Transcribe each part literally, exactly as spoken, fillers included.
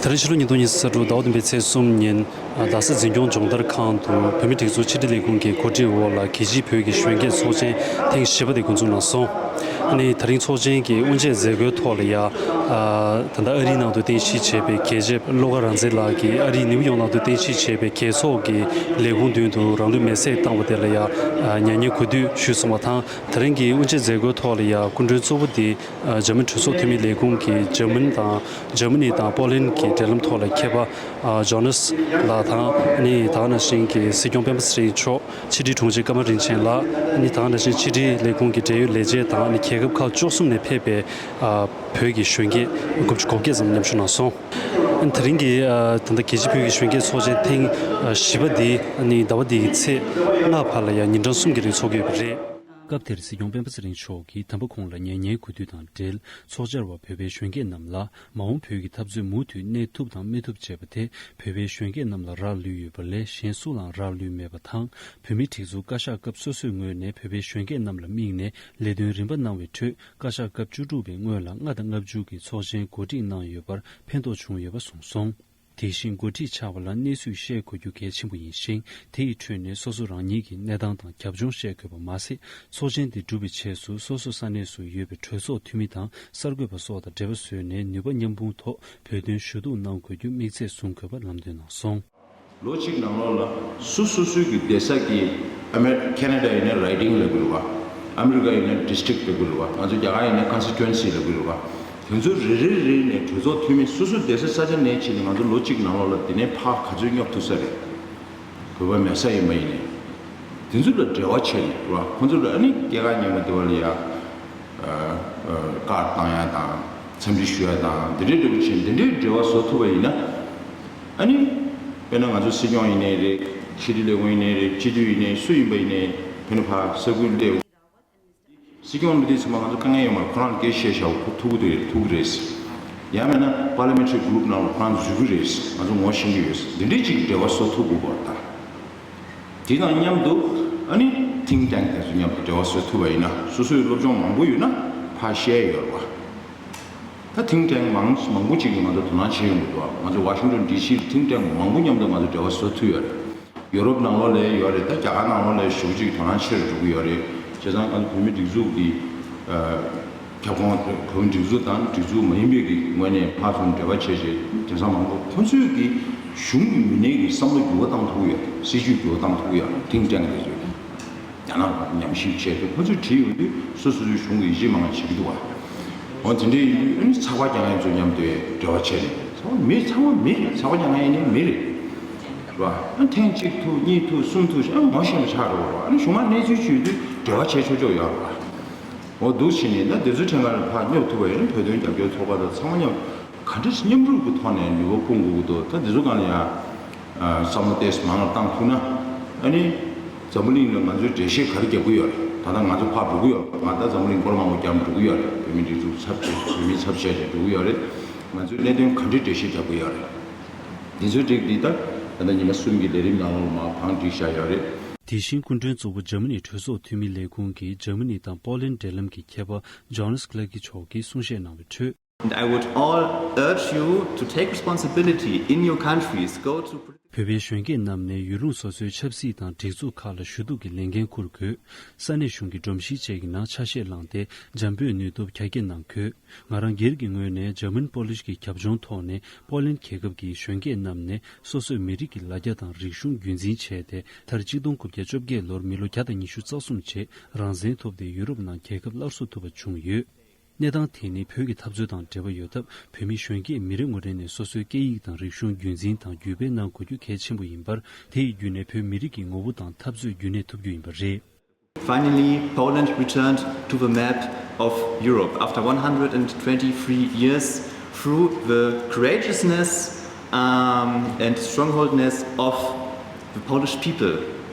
དེ་རིང་ཕྱི་ལོ་ཉིས་སྟོང་ཉི་ཤུ་རྩ་དྲུག་ཟླ་བ་བདུན་པའི་ཚེས་གསུམ་ཉིན། རྡ་ས་འཛིན་སྐྱོང་སྦྱོང་བརྡར་ཁང་དུ་བོད་མིའི་སྒྲིག་འཛུགས་ཕྱི་དྲིལ་ལས་ཁུངས་ཀྱི་གོ་སྒྲིག་འོག་ལ་རྒྱལ་སྤྱིའི་བོད་ཀྱི་གཞོན་སྐྱེས་ཚོགས་ཆེན་ཐེངས་བཞི་པ་དེ་འགོ་འཛུགས་གནང་སོང་། ཨ་ནི་དེ་རིང་ཚོགས་ཆེན་གྱི་དབུ་འབྱེད་མཛད་སྒོའི་ཐོག་ལ་ཡ། ད་ལྟ་ཨ་རིའི་ནང་དུ་རྟེན་གཞི་བྱས་པའི་རྒྱལ་གཅེས་བློ་དགའ་རང་བཙན་ལགས་ཀྱིས་ཨ་རིའི་ནིའུ་ཡོག་ནང་དུ་རྟེན་གཞི་བྱས་པའི་རྒྱལ་ཚོགས་ཀྱི་ལས་ཁུངས་མདུན་དུ་རང་ལུས་མེར་སྲེག་བཏང་བ་དེ་ལ་ཡ། མྱ་ངན་གུས་འདུད་ཞུས་སོང་བ་དང་། དེ་རིང་གི་དབུ་འབྱེད་མཛད་སྒོའི་ཐོག་ལ་ཡ་སྐུ་མགྲོན་གཙོ་བོ་དེ། འཇར་མན་གྲོས་ཚོགས་འཐུས་མི་ལས་ཁུངས་ཀྱི་འཇར་མན་དང་འཇར་མ་ནི་དང་པོ་ལན་གྱི་འབྲེལ་ལམ་ཐོག་ལ་མཁས་པ་ཇོ་ནས་ལགས་དང་། ཨ་ནི་ད་ག་ནང་བཞིན་གྱི་སྲིད་སྐྱོང་སྤེན་པ་ཚེ་རིང་མཆོག་ཕྱི་དྲིལ་དྲུང་ཆེ་ཀརྨ་རིན་ཆེན་ལགས། ཨ་ནི་ད་ག་ནང་བཞིན་ཕྱི་དྲིལ་ལས་ཁུངས་ཀྱི་འབྲེལ་ཡོད་ལས་བྱེད་དང་། ཨ་ནི་རྒྱལ་ཁབ་ཁག་བཅུ་གསུམ་ནས་ཕེབས་པའི་བོད་ཀྱི་གཞོན་སྐྱེས་དགུ་བཅུ་གོ་བརྒྱད་ཙམ་མཉམ་ཞུགས་གནང་སོང་། ཨ་ནི་དེ་རིང་གི་ད་ལྟ་རྒྱལ་སྤྱིའི་བོད་ཀྱི་གཞོན་སྐྱེས་ཚོགས་ཆེན་ཐེངས་བཞི་པ་འདི་ཨ་ནི་ཟླ་བ་འདིའི་ཚེས་ལྔ་བར་ལ་ཡང་ཉིན་གྲངས་གསུམ་གྱི་རིང་འཚོགས་ཀྱི་ཡོད་པ་རེད། སྐབས་དེར་སྲིད་སྐྱོང་སྤེན་པ་ཚེ་རིང་མཆོག་གིས་དམ་པ་ཁོང་ལ་མྱ་ངན་གུས་འདུད་དང་འབྲེལ། ཚོགས་བཅར་བ་བོད་པའི་གཞོན་སྐྱེས་རྣམས་ལ་མ་འོངས་བོད་ཀྱི་འཐབ་རྩོད་མུ་མཐུད་གནས་ཐུབ་དང་མི་ཐུབ་བྱས་པ་དེ་བོད་པའི་གཞོན་སྐྱེས་རྣམས་ལ་རག་ལུས་ཡོད་པ་ལས་གཞན་སུ་ལའང་རག་ལུས་མེད་པ་དང་། བོད་མིའི་སྒྲིག་འཛུགས་བཀའ་ཤག་སྐབས་སོ་སོའི་ངོས་ནས་བོད་པའི་གཞོན་སྐྱེས་རྣམས་ལ་དམིགས་ནས་ལས་དོན་རིམ་པ་གནང་བའི་ཁྲོད། བཀའ་ཤག་སྐབས་བཅུ་དྲུག་པའི་སྔོན་ལ་ལྔ་དང་ལྔ་བཅུ་གི་ཚོགས་ཆེན་གོ་སྒྲིག་གནང་ཡོད་པར་ཕན་ཐོགས་བྱུང་ཡོད་པ་གསུངས་སོང་། དེ་བཞིན་འགོ་ཁྲིད་ཆགས་པ་ལ་གནས་ཚུལ་བཤད་དགོས་རྒྱུ་གལ་ཆེན་པོ་ཡིན་ཞིང་། དེ་ཡི་ཁྲོད་ནས་སོ་སོ་རང་ཉིད་ཀྱི་གནས་སྟངས་དང་རྒྱབ་ལྗོངས་བཤད་དགོས་པ་མ་ཟད། ཚོགས་ཆེན་འདི་གྲུབ་པའི་རྗེས་སུ་སོ་སོ་ས་གནས་སུ་ཡོད་པའི་གྲོས་ཚོགས་འཐུས་མི་དང་གསར་འགོད་པ་སོགས་དང་འབྲེལ་བ་བཟོས་ནས་ནུས་པ་མཉམ་སྤུངས་ཐོག་བོད་དོན་ཞུ་གཏུག་གནང་དགོས་རྒྱུ་དམིགས་ཚད་བཟུང་དགོས་པ་ལམ་སྟོན་གནང་སོང་། ལོ་གཅིག་ནང་ལོགས་ལ་སུ་སོ་སོའི་གི་བསྡད་ས་གི། ཨ་མེ་ཁེ་ན་ཌ་ཡིན་ན་རའི་ཌིང་ལབ་ཀྱི་རེད་བ། ཨ་མེ་རི་ཀ་ཡིན་ན་ཌི་སི་ཊིག་ལབ་ཀྱི་རེད་བ། ང་ཚོ་རྒྱ་གར་ཡིན་ན་ཀོན་སི་ཊི་ཊུ་ཨེན་སི་ལབ་ཀྱི་རེད་བ། དེ་ཚོ་རེ་རེ་རེ་ནས་གྲོས་ཚོགས་འཐུས་མི་སོ་སོ་བསྡད་ས་ས་ཆ་ནས་ཕྱིན་ནས་ང་ཚོ་ལོ་གཅིག་ནང་ལོགས་ལ་དེ་ནས་ཕར་ག་ཚོད་སྙོབ་ཐུབ་ས་རེད། བོད་པ་མེད་ས་ཡིན་པ་ཡིན་ནས། དེ་ཚོ་ལ་འབྲེལ་བ་བྱས་ནས་རེད་བ། ཁོང་ཚོ་ལ་ཨ་ནི་སྐྱེས་སྐར་སྔོན་མ་དེ་བ་ལ་ཡ། ཨ་ཨ་བཀའ་བཏང་ཡ་དང་འཚམས་འདྲི་ཞུ་ཡ་དང་འདི་འདྲའི་འབྲེལ་བ་བྱས། འདི་འདྲའི་འབྲེལ་བ་བཟོ་ཐུབ་པ་ཡིན་ན། ཨ་ནི། དཔེར་ན་ང་ཚོ་སྲིད་སྐྱོང་ཡིན་ནའི་རེད། ཕྱི་དྲིལ་ལས་ཁུངས་ཡིན་ནའི་རེད། སྤྱི་འཐུས་ཡིན་ནའི་སུ་ཡིན་པ་ཡིན་ནའི་ཕན་ནུ་ཕ་ས་ཁུལ་སླེབས། སྲིད་སྐྱོང་ལུགས་མཐུན་ཚང་མ་ང་ཚོ་དཀའ་ངལ་ཡོད་མ་རེད། ཁོ་རང་སྐད་བཤད་བཞག་ཁོ་ཐུག་གི་རེད། ཐུག་གི་རེད། ཡང་མིན་ན་པར་ལི་མེན་ཊ་རི་གུ་རུབ་ནང་ལ་ཁོ་རང་འཛུལ་གི་རེད། ང་ཚོ་ངོ་ཤེས་ཀྱི་ཡོད། འདི་འདྲའི་ཅིག་འབྲེལ་བ་བཟོ་ཐུབ་དགོས་པ་རེད་ད། དེ་དང་མཉམ་དུ་ཨ་ནི་ཐིང་ཊེང་དེ་ཚོ་མཉམ་དུ་འབྲེལ་བ་བཟོ་ཐུབ་པ་ཡིན་ན། སོ་སོའི་སློབ་སྦྱོང་མང་པོ་ཡོད་ན་ཕར་བཤད་ཡོད་རེད་བ། ད་ཐིང་ཊེང་མང་མང་པོ་ཅིག་གིས་ང་ཚོ་དོ་སྣང་བྱེད་ཡོང་གི་འདུག་ང་ཚོ་ཝ་ཤིང་ཊོན་ཌི་སི་ལ་ཐིང་ཊེང་མང་པོ་མཉམ་དུ་ང་ཚོ་འབྲེལ་བ་བཟོ་ཐུབ་ཡོད་རེད། ཡོ་རོབ་ནང་ལོགས་ལ་ཡོད་རེད། ད་རྒྱ་གར་ནང་ལོགས་ལ་ཞེ་པོ་ཅིག་དོ་སྣང་ཆེ་རུ་འགྲོ་གི་ཡོད་རེད། བྱས་ཙང་ང་ཚོ་བོད་མིའི་སྒྲིག་འཛུགས་ཀྱི་ཨ་ཁྱབ་ཁོངས། བོད་མིའི་སྒྲིག་འཛུགས་དང་སྒྲིག་འཛུགས་མ་ཡིན་པའི་གི་ངོས་ནས་ཕར་ཚུར་འབྲེལ་བ་བྱས་བྱས། དེང་སང་མང་པོ་ཁོང་ཚོས་ཀྱི་གཞུང་གི་མི་སྣའི་གི་བསམ་བློ་འགྱུར་བ་བཏང་ཐུབ་ཀྱི་ཡོད་རེད། སྲིད་ཇུས་འགྱུར་བ་བཏང་ཐུབ་ཀྱི་ཡོད་རེད། ཐིང་ཊེང་དེ་ཚོས་ཀྱི་ཡང་ན་ཉམས་ཞིབ་བྱས་ཏེ་ཁོ་ཚོས་བྲིས་ཡོང་དུས་སོ་སོ་སོའི་གཞུང་གི་ཡིད་ཆེས་མང་བ་བྱེད་ཀྱི་འདུག་བ། འོ་དེ་འདྲའི་ཡིན་དུས་ཨ་ནི་ཚགས་པར་རྒྱག་མཁན་ཚོ་མཉམ་དུ་འབྲེལ་བ་བྱས་ནས། ཚགས་པར་མི་ཚང་མ་མི་རེད། ཚགས་པར་རྒྱག་མཁན་ཡིན་ནའི་མི་རེད། རེད་བ། ཨ་ཐེངས་གཅིག་ཐུག་གཉིས་ཐུག་གསུམ་ཐུག་ཨ་ངོ་ཤེས་པ་ཆགས་འགྲོ་བ་རེད་བ། ཨ་ནི་གཞུང་ལ་གནས་ཚུལ་ཞུས་དུས་འབྲེལ་བ་བྱས་ཆོག་ཆོག་ཡོད་རེད་བ། འོ་འདུག་བྱས་ནས་ད་དེ་ཚོ་ཕྲན་ཁ་ལ་ཕར་སྙོབ་ཐུབ་པ་ཡིན་ན་བོད་དོན་རྒྱབ་སྐྱོར་ཚོགས་པ་དང་ཚང་མ་མཉམ་ག་འདྲ་མཉམ་རུབ་ཀྱི་ཐོག་ནས་ནུས་པ་སྤུངས་དགོས་ཀྱི་འདུག་ད་འདི་ཚོ་སྒང་ལ་ཡང་བསམ་བློ་ཏོག་ཙམ་མང་རུ་བཏང་ཐུབ་ན། ཨ་ནི་འཛམ་བུ་གླིང་ལ་ང་ཚོས་འགྲེལ་བཤད་ག་རེ་རྒྱབ་ཀྱི་ཡོད་རེད། ད་ལྟ་ང་ཚོ་ཕར་འགྲོ་གི་ཡོད་རེད། ང་ད་འཛམ་བུ་གླིང་སྐོར་མང་པོ་རྒྱབ་འགྲོ་གི་ཡོད་རེད། བོད་མིའི་སྒྲིག་འཛུགས་ཚབ་བྱས། བོད་མིའི་ཚབ་བྱས་བྱས་འགྲོ་གི་ཡོད་རེད། ང་ཚོས་གནད་དོན་ག་འདྲའི་འགྲེལ་བཤད་རྒྱབ་ཀྱི་ཡོད་རེད། འདི་ཚོའི་རིགས་འདི་ད་ད་ལྟ་ཉི་མ་གསུམ་གྱི་ལས་རིམ་ནང་ལོགས་ལ་མར་བང་བསྒྲིགས་བཞག་ཡོད་རེད། དེ་བཞིན་སྐུ་མགྲོན་གཙོ་བོ་འཇར་མ་ནིའི་གྲོས་ཚོགས་འཐུས་མི་ལས་ཁུངས་ཀྱི་འཇར་མ་ནི་དང་པོ་ལན་འབྲེལ་ལམ་གྱི་མཁས་པ་ཇོ་ནས་ཀླེ་ཀི་མཆོག་གིས་གསུང་བཤད་གནང་བའི་ཁྲོད། And I would all urge you to take responsibility in your countries, go to བོད་པའི་གཞོན་སྐྱེས་རྣམས་ནས་ཡུལ་ལུང་སོ་སོའི་ཆབ་སྲིད་དང་སྒྲིག་འཛུགས་ཁག་ལ་ཞུ་གཏུག་གི་ལས་འགན་འཁུར་དགོས། ས་གནས་གཞུང་གི་སྒྲོམ་གཞི་བཅས་ཀྱི་ནང་ཆ་ཤས་བླངས་ཏེ་འཇམ་པོས་ནུས་སྟོབས་རྒྱ་སྐྱེད་གནང་དགོས། ང་རང་སྒེར་གྱི་ངོས་ནས་འཇར་མན་པོ་ལིཤ་གི་རྒྱབ་ལྗོངས་ཐོག་ནས་པོ་ལན་རྒྱལ་ཁབ་ཀྱི་གཞོན་སྐྱེས་རྣམས་ནས་སོ་སོའི་མི་རིགས་ཀྱི་ལ་རྒྱ་དང་རིག་གཞུང་རྒྱུན་འཛིན་བྱས་ཏེ། མཐར་གཅིག་སྟོང་དགུ་བརྒྱ་བཅོ་བརྒྱད་ལོར་མི་ལོ་བརྒྱ་དང་ཉི་ཤུ་རྩ་གསུམ་རྗེས་རང་བཙན་ཐོབ་སྟེ་ཡུ་རོབ་ནང་རྒྱལ་ཁབ་སླར་གསོ་ཐུབ་པ་བྱུང་ཡོད། གནས་སྟངས་དེ་ནི་བོད་ཀྱི་འཐབ་རྩོད་དང་འབྲེལ་བ་ཡོད་སྟབས། བོད་མི་གཞོན་སྐྱེས་མི་རེ་ངོ་རེ་ནས་སོ་སོའི་སྐད་ཡིག་དང་རིག་གཞུང་རྒྱུན་འཛིན་དང་བརྒྱུད་སྤེལ་གནང་དགོས་རྒྱུ་གལ་ཆེན་པོ་ཡིན་པར། དེ་ཡི་བརྒྱུད་ནས་བོད་མི་རིགས་ཀྱི་ངོ་བོ་དང་འཐབ་རྩོད་རྒྱུན་གནས་ཐུབ་རྒྱུ་ཡིན་པ་རེད། Finally, Poland returned to the map of Europe after one hundred twenty-three years through the courageousness, um, and strongholdness of the Polish people.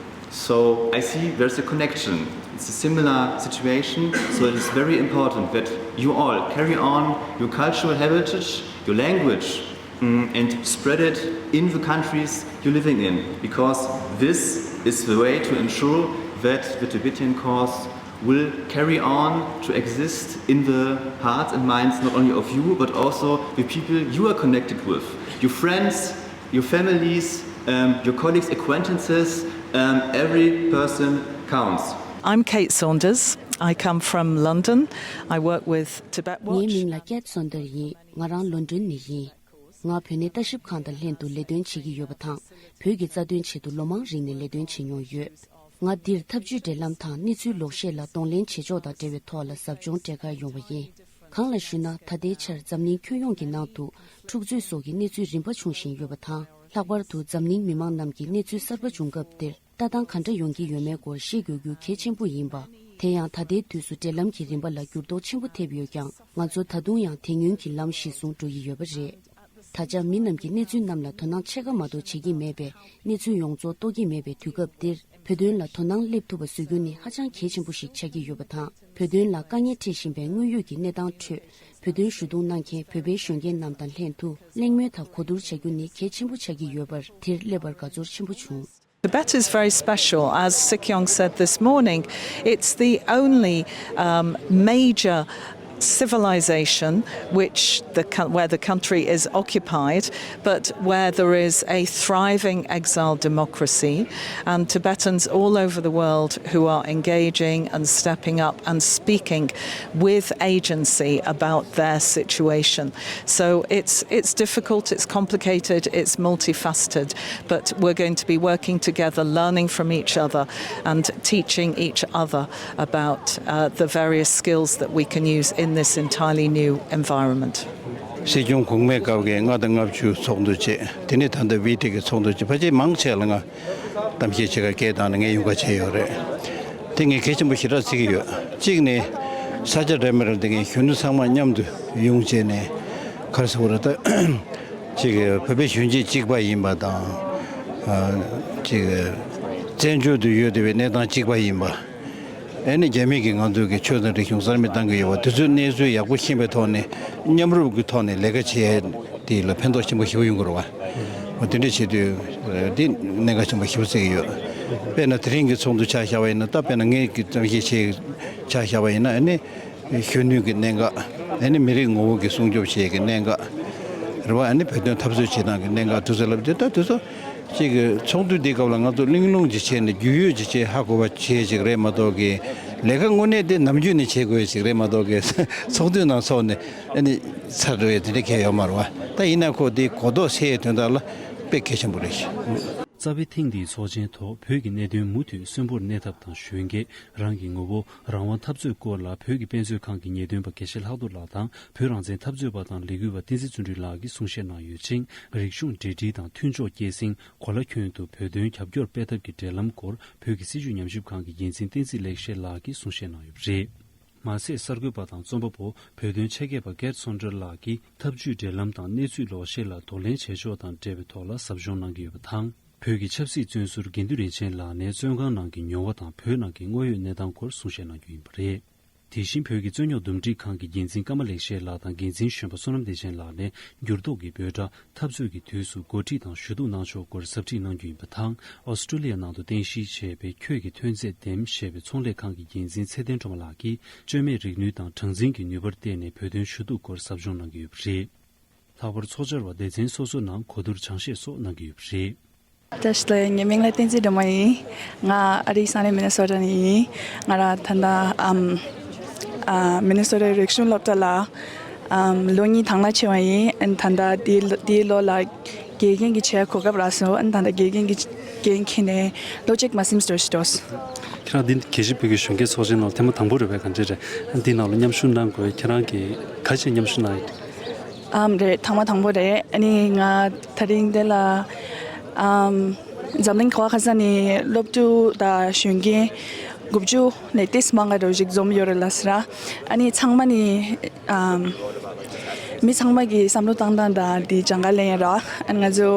So I see there's a connection. It's a similar situation, so it is very important that you all carry on your cultural heritage, your language, mm, and spread it in the countries you're living in, because this is the way to ensure that the Tibetan cause will carry on to exist in the hearts and minds not only of you, but also the people you are connected with. Your friends, your families, um, your colleagues, acquaintances, um, every person counts. I'm Kate Saunders. I come from London. I work with Tibet Watch. ངའི་མིང་ལ་ཀེད་སོན་ཏར་ཡིན། ང་རང་ལོན་ཌོན་ནས་ཡིན། ང་བོད་གནས་ལྟ་ཞིབ་ཁང་དང་ལྷན་དུ་ལས་དོན་བྱེད་ཀྱི་ཡོད་པ་དང་། བོད་ཀྱི་རྩ་དོན་ཆེད་དུ་ལོ་མང་རིང་ནས་ལས་དོན་བྱེད་མྱོང་ཡོད། ང་འདིར་ཐབས་ཇུས་འབྲེལ་ལམ་དང་གནས་ཚུལ་ལོག་བཤད་ལ་གདོང་ལེན་བྱེད་ཕྱོགས་དང་འབྲེལ་བའི་ཐོག་ལ་ཟབ་སྦྱོང་སྤྲད་གར་ཡོང་བ་ཡིན། གང་ལ་ཞུ་ན། ད་ལྟའི་ཆར་འཛམ་གླིང་ཁྱོན་ཡོངས་ཀྱི་ནང་དུ་འཁྲུག་རྩོད་སོགས་ཀྱི་གནས་ཚུལ་རིམ་པ་བྱུང་བཞིན་ཡོད་པ་དང་། ལྷག་པར་དུ་འཛམ་གླིང་མི་མང་རྣམས་ཀྱིས་གནས་ཚུལ་གསར་པ་བྱུང་སྐབས་འདིར་ལྟ་སྟངས་ག་འདྲ་ཡོང་གི་ཡོད་མེད་སྐོར་ཤེས་དགོས་རྒྱུ་གལ་ཆེན་པོ་ཡིན་པ། དེ་ཡང་ད་ལྟའི་དུས་སུ་འབྲེལ་ལམ་གྱི་རིམ་པ་ལ་འགྱུར་ལྡོག་ཆེན་པོ་ཐེབས་ཡོད་ཀྱང་། ང་ཚོ་ད་དུང་ཡང་དེ་སྔོན་གྱི་ལམ་གཞིར་བཟུང་འགྲོ་ཡི་ཡོད་པ་རེད། ད་ཆ་མི་རྣམས་ཀྱིས་གནས་ཚུལ་རྣམས་ལ་དོ་སྣང་ཕྱེད་ཀ་མ་གཏོགས་བྱེད་ཀྱི་མེད་པས། གནས་ཚུལ་ཡོངས་རྫོགས་རྟོགས་ཀྱི་མེད་པའི་དུས་སྐབས་འདིར། བོད་དོན་ལ་དོ་སྣང་སླེབས་ཐུབ་པ་བཟོ་རྒྱུ་ནི་ཧ་ཅང་གལ་ཆེན་པོ་ཞིག་ཆགས་ཀྱི་ཡོད་པ་དང་། བོད་དོན་ལ་དཀའ་ངལ་འཕྲད་བཞིན་པའི་དངོས་ཡོད་ཀྱི་གནས་སྟངས་ཁྲོད། བོད་དོན་ཞུ་གཏུག་གནང་མཁན་བོད་པའི་གཞོན་སྐྱེས་རྣམས་དང་ལྷན་དུ་གླེང་མོལ་དང་གོ་བསྡུར་བྱ་རྒྱུ་ནི་གལ་ཆེན་པོ་ཆགས་ཀྱི་ཡོད་པར་དེར་སླེབས་པར་དགའ་ཚོར་ཆེན་པོ་བྱུང་། Tibet is very special. As Sik Yong said this morning, it's the only um, major civilization which the, where the country is occupied, but where there is a thriving exile democracy and Tibetans all over the world who are engaging and stepping up and speaking with agency about their situation. So it's, it's difficult, it's complicated, it's multifaceted, but we're going to be working together, learning from each other and teaching each other about uh, the various skills that we can use in this entirely new environment. སྲིད་སྐྱོང་གོང་མའི་སྐབས་ཀྱི་ལྔ་དང་ལྔ་བཅུ་ཚོགས་འདུ་བྱས། དེ་ནས་ད་ལྟ་བི་ཊེག་གི་ཚོགས་འདུ་བྱས། ཕལ་ཆེར་མང་ཆེ་ལ་ང་གཏམ་བཤད་བྱེད་གར་སྐད་བཏང་ནས་ངས་ཡོང་གར་བྱས་ཡོད་རེད། དེ་ངས་གལ་ཆེན་པོ་ཞེ་དྲག་བརྩི་གི་ཡོད། གཅིག་ནས་ས་ཆ་འདྲ་མི་འདྲ་འདི་གའི་གཞོན་ནུ་ཚང་མ་མཉམ་དུ་ཡོང་བྱས་ནས། ག་རེ་ཟེར་དགོས་རེད། ད་གཅིག་བོད་པའི་གཞོན་སྐྱེས་གཅིག་པ་ཡིན་པ་དང་། ཨ། གཅིག་བཙན་བྱོལ་དུ་ཡོད་བསྡད་པའི་གནས་སྟངས་གཅིག་པ་ཡིན་པ། ཨ་ནི་རྒྱ་མི་གིས་ང་ཚོ་གི་ཆོས་དང་རིག་གཞུང་རྩ་མེད་བཏང་གི་ཡོད་པ། དེ་ཚོའི་གནས་ཚུལ་ཡག་པོ་ཤེས་པའི་ཐོག་ནས་མཉམ་རུབ་ཀྱི་ཐོག་ནས་ལས་ཀ་བྱེད་ཡ་དེ་ལ་ཕན་ཐོགས་ཆེན་པོ་ཞེ་པོ་ཡོང་གི་རེད་བ། འོ་དེ་འདྲ་བྱེད་དུས་དེ་གནད་འགག་ཆེན་པོ་ཞེ་པོ་བརྩི་གི་ཡོད། དཔེར་ན་དེ་རིང་གི་ཚོགས་འདུ་ཆ་བཞག་པ་ཡིན་ན། ད་དཔེར་ན་ངས་ཀྱི་གཏམ་བཤད་བྱེད་ཆ་བཞག་པ་ཡིན་ན། ཨ་ནི་གཞོན་ནུ་གི་གནད་འགག་ཨ་ནི་མི་རིགས་ངོ་བོ་གི་སྲུང་སྐྱོབ་བྱེད་ཀྱི་གནད་འགག་རེད་བ། ཨ་ནི་བོད་དོན་འཐབ་རྩོད་བྱེད་སྟངས་ཀྱི་གནད་འགག་དེ་ཚོ་ལབ་དུས། ད་དེ་ཚོ་གཅིག་གི་ཚོགས་འདུ་འདིའི་སྐབས་ལ་ང་ཚོ་གླེང་སློང་ཅིག་བྱས་ནས་རྒྱུས་ཡོད་ཅིག་བྱས་ཧ་གོ་བ་བྱས་ཅིག་རེད་མ་གཏོགས་ཀྱི། ལས་ཀ་དངོས་གནས་དེ་ནམ་རྒྱུན་ནས་བྱེད་དགོས་ཅིག་རེད་མ་གཏོགས་ཀྱི། ཚོགས་འདུའི་ནང་ཚོགས་ནས་ཨ་ནི་ཚར་འགྲོ་ཡས་དེ་འདྲ་གང་ཡང་ཡོད་མ་རེད་བ། ད་ཡིན་ན་ཁོ་དེ་གོ་རྟོགས་སད་ཡས་དོན་དག་ལ་དཔེ་གལ་ཆེན་པོ་རེད། རྩ་བའི་ཐེངས་འདིའི་ཚོགས་ཆེན་ཐོག་བོད་ཀྱི་གནད་དོན་མུ་མཐུད་གསོན་པོར་གནས་ཐབས་དང་། གཞོན་སྐྱེས་རང་གི་ངོ་བོ་རང་དབང་འཐབ་རྩོད་སྐོར་ལ་བོད་ཀྱི་དཔེ་མཛོད་ཁང་གི་ངེས་སྟོན་པ་དགེ་བཤེས་ལྷག་རྡོར་ལགས་དང་། བོད་རང་བཙན་འཐབ་རྩོད་པ་དང་ལས་འགུལ་བ་བསྟན་འཛིན་བརྩོན་འགྲུས་ལགས་ཀྱིས་གསུང་བཤད་གནང་ཡོད་ཅིང་། རིག་གཞུང་འབྲེལ་འདྲིས་དང་མཐུན་ཕྱོགས་སྐྱེད་སྲིང་། གོ་ལ་ཁྱོན་དུ་བོད་དོན་རྒྱབ་སྐྱོར་སྤེལ་ཐབས་ཀྱི་འབྲེལ་ལམ་སྐོར་བོད་ཀྱི་སྲིད་བྱུས་ཉམས་ཞིབ་ཁང་གི་འགན་འཛིན་བསྟན་འཛིན་ལེགས་བཤད་ལགས་ཀྱིས་གསུང་བཤད་གནང་ཡོད་པ་རེད། མ་ཟད་གསར་འགོད་པ་དང་རྩོམ་པ་པོ་བོད་དོན་ཆེད་མཁས་པ་ཀེར་ཚོན་ཏྲེར་ལགས་ཀྱིས་ཐབས་ཇུས་འབྲེལ་ལམ་དང་གནས་ཚུལ་ལོག་བཤད་ལ་གདོང་ལེན་བྱེད་ཕྱོགས་དང་འབྲེལ་བའི་ཐོག་ལ་ཟབ་སྦྱོང་གནང་གི་ཡོད་པ་དང་། བོད་ཀྱི་ཆབ་སྲིད་བཙོན་ཟུར་དགེ་འདུན་རིན་ཆེན་ལགས་ནས་བཙོན་ཁང་ནང་གི་མྱོང་བ་དང་བོད་ནང་གི་དངོས་ཡོད་གནས་སྟངས་སྐོར་གསུང་བཤད་གནང་རྒྱུ་ཡིན་པ་རེད། དེ་བཞིན་བོད་ཀྱི་རྩོད་རྙོག་འདུམ་འགྲིག་ཁང་གི་འགན་འཛིན་ཀརྨ་ལེགས་བཤད་ལགས་དང་འགན་འཛིན་གཞོན་པ་བསོད་ནམས་བདེ་ཆེན་ལགས་ནས་འགྱུར་ལྡོག་གི་འབོད་སྒྲ་འཐབ་རྩོད་ཀྱི་དུས་སུ་འགོ་ཁྲིད་དང་ཞུ་གཏུག་གནང་ཕྱོགས་སྐོར་ཟབ་ཁྲིད་གནང་རྒྱུ་ཡིན་པ་དང་། ཨོ་སི་ཀྲོ་ལི་ཡ་ནང་དུ་རྟེན་གཞི་བྱས་པའི་ཁྱོད་ཀྱི་ཐོན་རྫས་འདེམས་ཞེས་པའི་ཚོང་ལས་ཁང་གི་འགན་འཛིན་ཚེ་བརྟན་སྒྲོལ་མ་ལགས་ཀྱིས་བཅོས་མའི་རིག་ནུས་དང་གྲངས་འཛིན་གྱི་ནུས་པར་བརྟེན་ནས་བོད་དོན་ཞུ་གཏུག་སྐོར་ཟབ་སྦྱོང་གནང་གི་ཡོད་པ་རེད། ལྷག་པར་ཚོགས་བཅར་བ་སྡེ་ཚན་སོ་སོའི་ནང་གོ་བསྡུར་སྦྱང་བཤད་སོགས་གནང་གི་ཡོད་པ་རེད། བཀྲ་ཤིས་བདེ་ལེགས། ངའི་མིང་ལ་བསྟན་འཛིན་སྒྲོལ་མ་ཡིན། ང་ཨ་རིའི་ས་གནས་མི་ནི་སོ་ཊ་ནས་ཡིན། ང་རང་ད་ལྟ་ཨམ་ཨ་མི་ནི་སོ་ཊའི་རིག་གཞུང་སློབ་གྲྭ་ལ་ཨམ་ལོ་གཉིས་དང་བླངས་ཕྱིན་པ་ཡིན། ཨན་ད་ལྟ་འདིའི་ལོ་འདིའི་ལོ་ལ་དགེ་རྒན་གྱི་བྱེད་གོ་སྐབས་རག་སོང་། ཨན་ད་ལྟ་དགེ་རྒན་གྱི་འགན་འཁྱེར་ནས་ལོ་གཅིག་མ་ཟིན་འགྲོ་ཞིག་འགྲོ། ཁྱེད་རང་འདི་གལ་སྲིད་བོད་ཀྱི་གཞོན་སྐྱེས་ཚོགས་ཆེན་ནང་ཐེངས་མ་དང་པོ་རེད་པས། ག་འདྲ་རེད། ཨན་འདི་ནང་ལ་མཉམ་ཞུགས་གནང་དགོས། ཁྱེད་རང་གིས་ག་རེ་བྱས་མཉམ་ཞུགས་གནང་ཡོད། ཨམ་རེད། ཐེངས་མ་དང་པོ་རེད། ཨ་ནི་ང་དེ་རིང་འདི་ལ་ཨམ་འཛམ་གླིང་ག་བ་ག་ས་ནས་སློབ་ཕྲུག་དང་གཞོན་སྐྱེས་དགུ་བཅུ་ནས་ཏིས་མང་ག་འདྲ་ཞིག་འཛོམས་ཡོད་རེད་ལ་ཟེར། ཨ་ནི་ཚང་མ་ནི་ཨམ་མི་ཚང་མ་གི་བསམ་བློ་བཏང་སྟངས་དང་དེ་སྦྱང་ག་ལེན་ཡ་ར། ཨ་ནི་ང་ཚོ་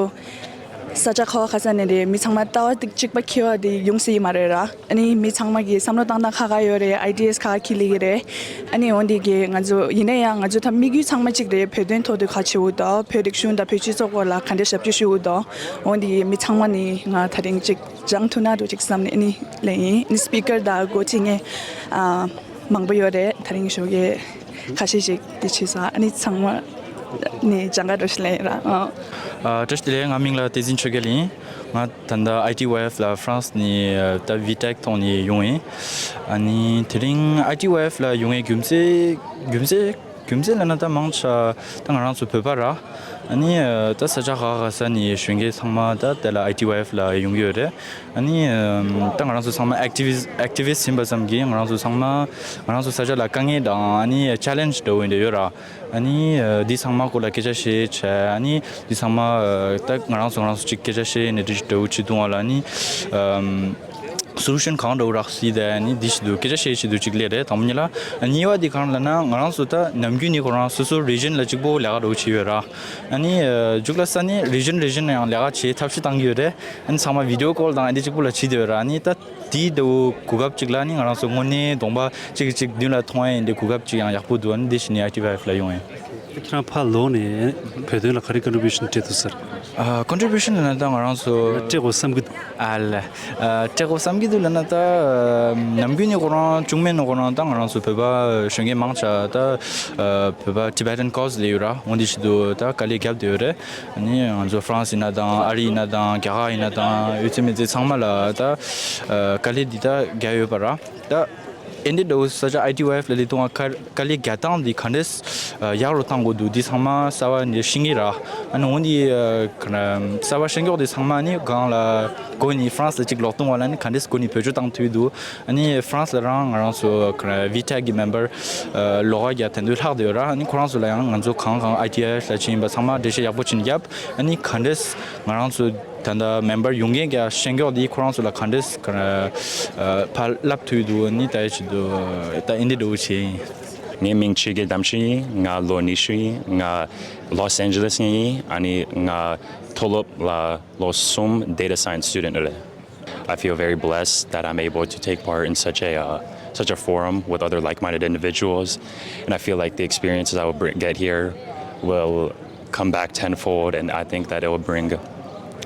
ས་ཆ་ག་བ་ག་ས་ནས་རེད། མི་ཚང་མ་ལྟ་བ་གཅིག་པ་འཁྱེར་བ་དེ་ཡོང་སྲིད་ཀྱི་མ་རེད་ར། ཨ་ནི་མི་ཚང་མ་གི་བསམ་བློ་བཏང་སྟངས་ཁ་ཁ་ཡོད་རེད། ཨའི་ཌི་ཡས་ཁ་ཁ་འཁྱེར་ལེ་གི་རེད། ཨ་ནི་འོན་ཏེ་གི་ང་ཚོ་ཡིན་ན་ཡང་ང་ཚོ་ད་དམིགས་ཡུལ་ཚང་མ་གཅིག་རེད། བོད་དོན་ཐོག་ཏུ་ག་བྱེད་འོ་དོ། བོད་རིག་གཞུང་དང་བོད་སྤྱི་ཚོགས་སྐོར་ལ་ག་འདྲ་ཞབས་ཕྱི་ཞུ་འོ་དོ། འོན་ཏེ་མི་ཚང་མ་ནི་ང་ད་རིང་གཅིག་སྦྱང་ཐུབ་ན་འགྲོ་གཅིག་བསམ་ནས་ཨ་ནི་ལེ་ཡིན། ཨ་ནི་སི་པི་ཀར་དང་འགོ་ཁྲིད་ངས་ཨ་མང་པོ་ཡོད་རེད། ད་རིང་ཞོགས་ཀས་ཁ་ཤས་ཤིག་དེ་བྱས་ས། ཨ་ནི་ཚང་མ་ནི་སྦྱང་ག་འགྲོ་ཞིག་ལེ་ཡིན་ར། ཨ། ཨ། བཀྲ་ཤིས་བདེ་ལེགས། ང་མིང་ལ་བསྟན་འཛིན་ཆོས་རྒྱལ་ཡིན། ང་ད་ལྟ་ཨའི་ཊི་ཝའི་ཨེཕ་ལ་ཧྥ་རན་སི་ནས་ད་བི་ཊེག་ཐོག་ནས་ཡོང་ཡིན། ཨ་ནི་དེ་རིང་ཨའི་ཊི་ཝའི་ཨེཕ་ལ་ཡོང་ཡའི་རྒྱུ་མཚན་རྒྱུ་མཚན་རྒྱུ་མཚན་ལབ་ན་ད་མང་ཆེ་ད་ང་རང་ཚོ་བོད་པ་ར། ཨ་ནི་ད་ས་ཆ་ག་ག་ས་ནས་གཞོན་སྐྱེས་ཚང་མ་ད་དེ་ལ་ཨའི་ཊི་ཝའི་ཨེཕ་ལ་ཡོང་གི་ཡོད་རེད། ཨ་ནི་ད་ང་རང་ཚོ་ཚང་མ་ཨེག་ཊི་ཝི་སི་ཊི་ཨེག་ཊི་ཝི་སི་ཊི་ཡིན་པ་ཙམ་གྱིས་ང་རང་ཚོ་ཚང་མ་ང་རང་ཚོ་ས་ཆ་ལ་དཀའ་ངལ་དང་ཨ་ནི་ཆེ་ལེན་ཇི་འདྲ་བོ་འདྲ་ཡོད་ར། ཨ་ནི་འདི་ཚང་མ་སྐོར་ལ་སྐད་ཆ་བཤད་བྱས། ཨ་ནི་འདི་ཚང་མ་ད་ང་རང་ཚོ་ང་རང་ཚོ་གཅིག་སྐད་ཆ་བཤད་ནས་འདི་འདྲ་བོ་བྱེད་དུས་ལ་ནི་སོ་ལུ་ཤན་གང་འདྲ་བོ་རག་སྲིད་དེ། ཨ་ནི་འདི་བྱེད་དུས་སྐད་ཆ་བཤད་བྱེད་དུས་གཅིག་སླེབས་རེད། དང་པོ་ཉིད་ལ། ཨ། གཉིས་པ་འདི་གང་ལབ་ན་ང་རང་ཚོ་ད་ནམ་རྒྱུན་ནས་ཁོ་རང་སོ་སོ་རི་ཇན་ལ་གཅིག་པོ་ལས་ཀ་འདྲ་བོ་བྱེད་ཡོད་ར། ཨ་ནི་མཇུག་ལ་ས་ནས་རི་ཇན་རི་ཇན་ལ་ཡང་ལས་ཀ་བྱེད་ཐབས་ཤེས་བཏང་གི་ཡོད་རེད། ཨ་ནི་ཚང་མ་བི་ཌི་ཡོ་ཀོལ་དང་ཨ་འདི་གཅིག་པོ་ལ་བྱེད་བསྡད་ཡོད་ར། ཨ་ནི་ད་དེའི་འདྲ་བོ་གོ་སྐབས་ཅིག་ལ་ནི་ང་རང་ཚོ་དངོས་གནས་གདོང་པ་གཅིག་གིས་གཅིག་མདུན་ལ་མཐོང་ཡ་ཡིན་དེ་གོ་སྐབས་ཅིག་ཡང་ཡག་པོ་འདུག་ཨ་ནི་འདི་བྱས་ནས་ཨའི་ཊི་ཝའི་ཨེཕ་ལ་ཡོང་ཡིན། ཁྱེད་རང་ཕར་ལོག་ནས་བོད་དོན་ལ་ག་རེ་ཀོན་ཊི་བིའུ་ཤན་སྤྲད་འདུག་ཟེར། ཨ། ཀོན་ཊི་བིའུ་ཤན་ལབ་ན་ད་ང་རང་ཚོ་སྤྲད་དགོས་བསམ་གི་འདུག་ཨ་ལ། ཨ། སྤྲད་དགོས་བསམ་གི་འདུག་ལབ་ན་ད་ནམ་རྒྱུན་ནས་ཁོ་རང་བཅུ་གཅིག་ནས་ཁོ་རང་ད་ང་རང་ཚོ་བོད་པ་གཞོན་སྐྱེས་མང་ཆེ་ད་བོད་པ་ཊི་བེ་ཊན་ཀོ་ཛི་ལབ་ཡོད་ར། འོ་འདི་བྱེད་དུས་ད་དཀའ་ལས་བརྒྱབ་བསྡད་ཡོད་རེད། ཨ་ནི་ང་ཚོ་ཧྥ་རན་སི་ཡིན་ན་དང་ཨ་རི་ཡིན་ན་དང་རྒྱ་གར་ཡིན་ན་དང་ཡོད་ཚད་མེད་ཚད་ཚང་མ་ལ་ད་ཨ་དཀའ་ལས་འདི་ད་རྒྱག་ཡོད་པ་ར། ད་ཨེ་འདི་འདྲ་བོ་ས་ཆ་ཨའི་ཊི་ཝའི་ཨེཕ་ལ་ལས་དུང་བ་དཀའ་ལས་རྒྱག་སྟངས་འདི་ག་འདྲས་ཡག་རུ་བཏང་དགོས་འདུག་འདི་ཚང་མ་གསར་པ་འདི་ཤེས་ཀྱི་ར། ཨ་ནི་འོ་འདི་གསར་པ་ཤེས་མཁན་འདི་ཚང་མ་ནི་གང་ལ་གོ་ནི་ཧྥ་རན་སི་ལ་གཅིག་ལོག་བཏང་བ་ལ་ནི་ག་འདྲས་གོ་ནི་བེད་སྤྱོད་བཏང་ཐུབ་འདུག་ཨ་ནི་ཧྥ་རན་སི་ལ་རང་ང་རང་ཚོ་བི་ཊེག་གི་མེམ་བར་ལོགས་ཀ་རྒྱ་དེ་འདུག་ལྷག་བསྡད་ཡོད་ར། ཨ་ནི་ཁོ་རང་ཚོ་ལ་ཡང་ང་ཚོ་གང་གང་ཨའི་ཊི་ཝའི་ཨེཕ་ལ་ཕྱིན་པ་ཚང་མ་འགྲེལ་བཤད་ཡག་པོ་ཕྱིན་བརྒྱབ། ཨ་ནི་ག་འདྲས་ང་རང་ཚོ་ད་ལྟ་མེམ་བར་ཡོང་མཁན་གྱི་ཤེས་མཁན་འདི་ཁོ་རང་ཚོ་ལ་ག་འདྲས་ཕར་བསླབ་ཐུབ་འདུག་ཨ་ནི་ད་ཡ་ཆེད་དུ་ད་ཨེ་འདི་འདྲ་བོ་བྱས་ཡིན། ངའི་མིང་ཆོས་རྒྱལ་དམ་ཆོས་ཡིན། ང་ལོ་ཉི་ཤུ་ཡིན། ང་ལོས་ཨན་ཇེ་ལེས་ནས་ཡིན། ཨ་ནི་ང་མཐོ་སློབ་ལ་ལོ་གསུམ་data science student རེད། I feel very blessed that I'm able to take part in such a uh, such a forum with other like-minded individuals, and I feel like the experiences I will bring, get here will come back tenfold, and I think that it will bring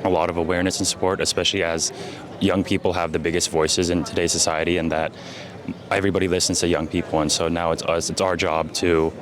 a lot of awareness and support, especially as young people have the biggest voices in today's society, and that everybody listens to young people, and so now it's us, it's our job to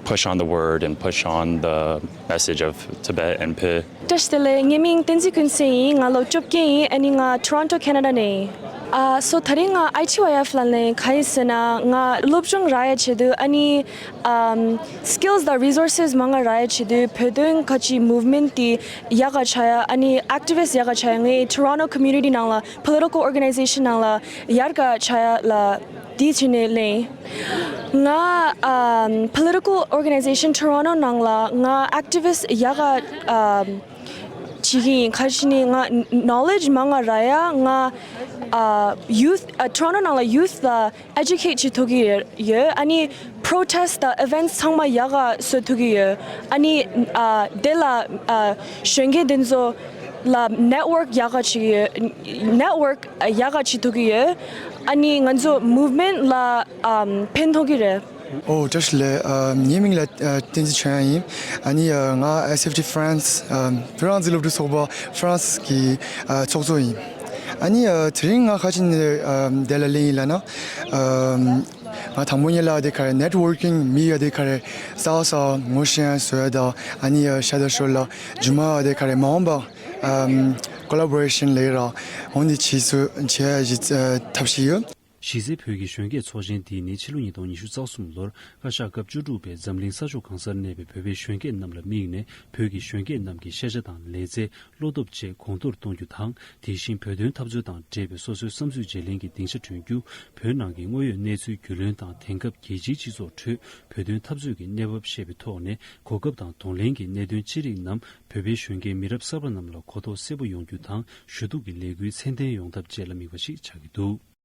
push on the word and push on the message of Tibet and Pi. བཀྲ་ཤིས་བདེ་ལེགས། ངའི་མིང་བསྟན་འཛིན་ཀུན་བཟང་ཡིན། ང་ལོ་བཅོ་བརྒྱད་ཡིན། ཨ་ནི་ང་ཊོ་རོན་ཊོ་ཁེ་ན་ཌ་ནས་ཡིན། ཨ་སོ་ད་རིང་ང་ཨའི་ཊི་ཝའི་ཨེཕ་ལ་ནས་ག་ཡིན་ཟེར་ན་ང་སློབ་སྦྱོང་རག་ཡ་ཆེད་དུ་ཨ་ནི་ཨམ་སི་ཀིལ་སི་དང་རི་སོར་སི་མང་ང་རག་ཡ་ཆེད་དུ་བོད་དོན་ཁ་ཅིག་མུབ་མེན་ཊི་དེ་ཡག་ག་ཆགས་ཡ། ཨ་ནི་ཨེག་ཊི་ཝི་སི་ཊི་ཡག་ག་ཆགས་ཡ། ངའི་ཊོ་རོན་ཊོ་ཀོ་མུ་ནི་ཊི་ནང་ལ་པོ་ལི་ཊི་ཀལ་ཨོར་ག་ནའི་ཛེ་ཤན་ནང་ལ་ཡར་ག་ཆགས་ཡ་ལ་དེའི་ཆེད་ནས་ལེན། ང་ཨམ་པོ་ལི་ཊི་ཀལ་ཨོར་ག་ནའི་ཛེ་ཤན་ཊོ་རོན་ཊོ་ནང་ལ་ང་ཨེག་ཊི་ཝི་སི་ཊི་ཡག་ག་ཨམ་བྱེད་ཀྱི་ཡིན། ག་རེ་བྱས་ནས་ང་ནོ་ལེ་ཇི་མང་ང་རག་ཡ། ང་ཨ་ཡུ་ཐི་ཨ་ཊོ་རོན་ཊོ་ནང་ལ་ཡུ་ཐི་ལ་ཨེ་ཌུ་ཀེཊ་བྱེད་ཐུབ་ཀྱི་ཡོད། ཨ་ནི་པོ་རོ་ཊེ་སི་ཊི་དང་ཨི་ཝེན་ཊི་ཚང་མ་ཡག་ག་བཟོ་ཐུབ་ཀྱི་ཡོད། ཨ་ནི་ཨ་དེ་ལ་ཨ་གཞོན་སྐྱེས་དེ་ཚོ་ལ་ནེཊ་ཝོརྐ་ཡག་ག་བྱེད་ཀྱི་ཡོད། ནེཊ་ཝོརྐ་ཡག་ག་བྱེད་ཐུབ་ཀྱི་ཡོད། ཨ་ནི་ང་ཚོ་མུབ་མེན་ཊི་ལ་ཨམ་ཕན་ཐོགས་ཀྱི་རེད། ཨོ་བཀྲ་ཤིས་བདེ་ལེགས། ཨ་ངའི་མིང་ལ་ཨ་བསྟན་འཛིན་ཆོས་དབྱངས་ཡིན། ཨ་ནི་ཨ་ང་ཨེས་ཨེཕ་ཊི་ཧྥ་རན་སི་ཨ་བོད་རང་བཙན་སློབ་ཕྲུག་ཚོགས་པ་ཧྥ་རན་སི་གི་ཨ་ཚོགས་གཙོ་ཡིན། ཨ་ནི་ཨ་དེ་རིང་ང་ག་རེ་བྱས་ནས་ཨ་དེ་ལ་སླེབས་ཡིན་ལབ་ན། ཨ་ང་དང་པོ་ཉིད་ལ་དེ་ག་རེ་ནེཊ་ཝོར་ཀིང་མི་ཡ་དེ་ག་རེ་གསར་པ་གསར་པ་ངོ་ཤེས་ཡ་བཟོ་ཡ་དང་། ཨ་ནི་ཨ་ཤ་སྟག་ཤོར་ལ་རྗེས་མ་དེ་ག་རེ་མ་འོངས་པ་ཨ་ཀོ་ལ་བོ་རེ་ཤན་ལས་ར་འོང་དེ་བྱེད་སུ་བྱེད་ཡ་ཞིག་ཨ་ཐབས་ཤེས་ཡོད། གཞི་རྩའི་བོད་ཀྱི་གཞོན་སྐྱེས་ཚོགས་ཆེན་འདི་ནི་ཕྱི་ལོ་ཉིས་སྟོང་ཉི་ཤུ་རྩ་གསུམ་ལོར་བཀའ་ཤག་སྐབས་བཅུ་དྲུག་པས་འཛམ་གླིང་ས་ཕྱོགས་གང་སར་གནས་པའི་བོད་པའི་གཞོན་སྐྱེས་རྣམས་ལ་དམིགས་ནས་བོད་ཀྱི་གཞོན་སྐྱེས་རྣམས་ཀྱི་ཤེས་བྱ་དང་ལེགས་ཚད་བློ་སྟོབས་བཅས་གོང་མཐོར་གཏོང་རྒྱུ་དང་། དེ་བཞིན་བོད་དོན་འཐབ་རྩོད་དང་འབྲེལ་བའི་སོ་སོའི་བསམ་ཚུལ་བརྗེ་ལེན་གྱི་སྡིངས་ཆ་བསྐྲུན་རྒྱུ། བོད་ནང་གི་དངོས་ཡོད་གནས་ཚུལ་རྒྱུས་ལོན་དང་དེང་སྐབས་རྒྱལ་སྤྱིའི་སྤྱི་ཚོགས་ཁྲོད་བོད་དོན་འཐབ་རྩོད་ཀྱི་གནས་བབ་ཤེས་པའི་ཐོག་ནས་གོ་སྐབས་དང་གདོང་ལེན་གྱི་གནད་དོན་ཅི་རིགས་རྣམས་བོད་པའི་གཞོན་སྐྱེས་མི་རབས་གསར་པ་རྣམས་ལ་གོ་རྟོགས་གསལ་པོ་ཡོང་རྒྱུ་དང་། ཞུ་གཏུག་གི་ལས་འགུལ་ཚད་ལྡན་ཡོང་ཐབས་བཅས་ལ་དམིགས་པ་ཞིག་ཆགས་ཀྱི་འདུག